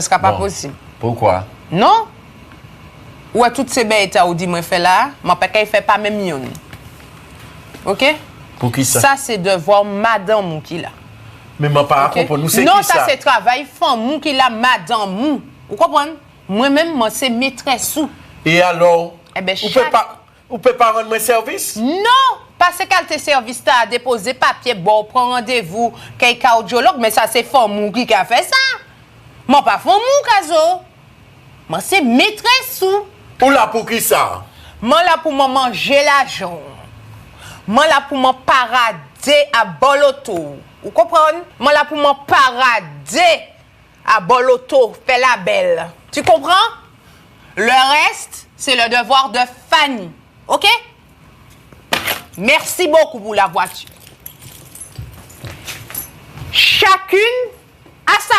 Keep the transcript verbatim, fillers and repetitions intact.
Sa ka pa posib. Poukwa? Non. Ou wè tout se bèy ta ou di mwen fè la, mwen pa kay fè pa menm youn. Oke? Poukisa? Sa se devwa madanm ou ki la. Men mwen pa konprann ou se kisa? Non, sa se travay fanm ou ki la, madanm ou. Ou konprann? Mwen menm, mwen se metrès ou. E alò, ou pe pa, ou pe pa rann mwen sèvis? Non, pa se kalte sèvis ta, depoze papye, ba w pran randevou, kay kadyològ, men sa se fanm ou ki ka fè sa. Mwen pa fanm ou, Kazo. Mwen se metrès ou. Ou la pou kisa? Mwen la pou mwen manje lajan w. Mwen la pou mwen parade a bò loto w. Ou konprann? Mwen la pou mwen parade a bò loto, fè la bèl. Tu comprends? Le reste, c'est le devoir de Fanny. Oke? Merci beaucoup pour la voiture. Chacune à sa